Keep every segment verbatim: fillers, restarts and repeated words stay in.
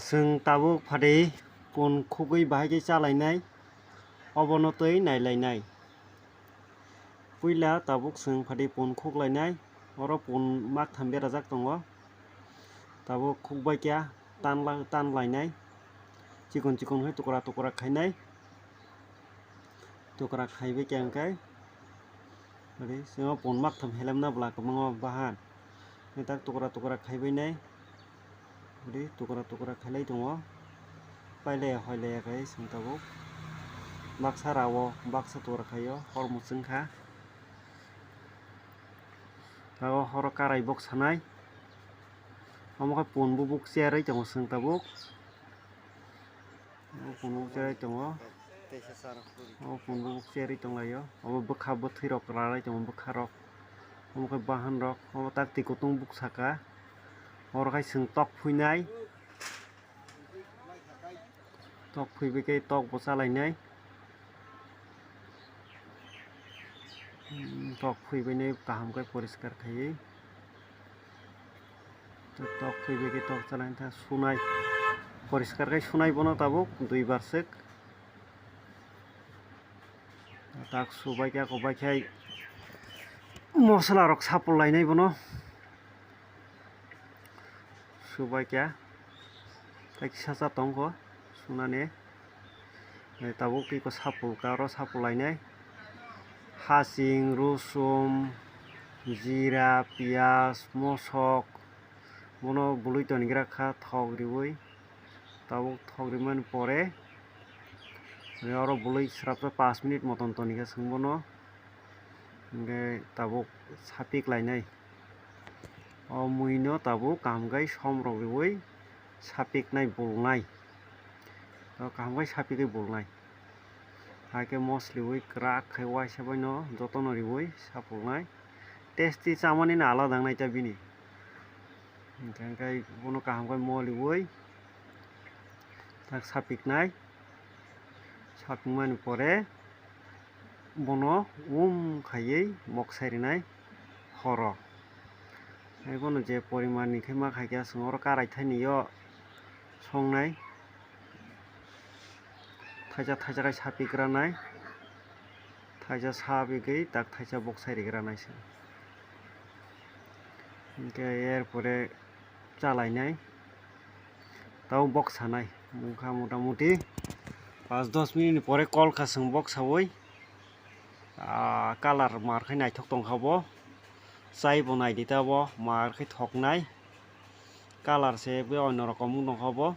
Chwng tabuk phadi pun khugwi bahai khe chalainai, obono twi nailainai. Puila tabuk chwng phadi pun khuklainai, oro pun maktham berajak tongo. Tabuk khukbai khe tanla-, tanlainai, chikon chikon khe tukra tukra khainai. Tukra khaibai khe hwnkhe, ri simo pun maktham helemna bwla kwbangma bahan. Hwnkhe tak tukra tukra khaibai nai, ri tukra tukra khailai tongo. Pailai hoilai khe chwng tabuk baksa rao, baksa tukra khaio, hor muchung kha. Abo horo karai bok sanai. Omo khe pun bubuk cherwi tongo chwng tabuk. O pun bubuk cherwi tongo. O pun bubuk cherwi tonglaio. Obo bwkha bwthwi rok ralai tongo bwkha rok. Omo khe bahan rok. Obo tak twi kutung buk saka. Oro khai chwng tok phuinai. Tok phuibai khe tok bo chalainai. Hmm, tok phuibainai kaham khe poriskar khaiwi. Tok phuibai khe tok chalainai ta sunai. Poriskar khe sunai bono tabuk dui bar swk. Tak subai khe, kobai khe mosola rok sapul lainai bono. Subai khe tei kisa cha tongkho sunani. Tabuk twi khe sapul kha, oro sapul lainai. Hasing, rusum, jira, piyaj, mosok, bono bului tonigra kha thok riui. Tabuk thok rimani pore, oro bului srapsa panch minute moton tonikha chwng bono. Hwnkhe tabuk sapik lainai. O muino tabuk kaham khe som rok riui sapiknai bulnai. O kaham khe sapikwi bulnai. Hai khe mosliui kwrak khe uaisa baino jotono riui sapulnai. Tasty chamani no alada wngnai ta bini. Hwnkhe bono kaham khe moliui tak sapiknai. Sapikmani pore bono um khaiwi moksa rinai horo. Hai bono je porimanni khe ma khaikhe chwng oro karai thainio songnai. Thaisa thaisa khe sapik ranai. Thaisa sapigwi tak thaisa boksai rigra naising. Hwnkhe er pore chalainai. Tabo boksanai. Wngkha motamuti panch dos minute ni pore kol kha chwng boksaui. Ah, colour mar khai naithok tongkha bo. Chai bo naidi ta bo mar khai thoknai. Colour se be onno rokom wng tongkha bo.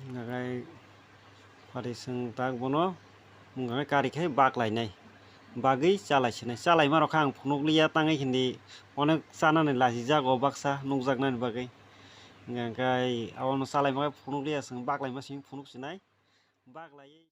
Hwnkhe phari chwng tak bono wngkha khe kari khai bak lainai, bagwi chalai sinai. Chalaima rok khe ang phunuk liya tangwi hindi onek chanani lachijago baksa nukjaknani bagwi. Hwnkhe abono chalaima khe phunuk liya chwng bak laima simi phunuk sinai. Bak laiwi.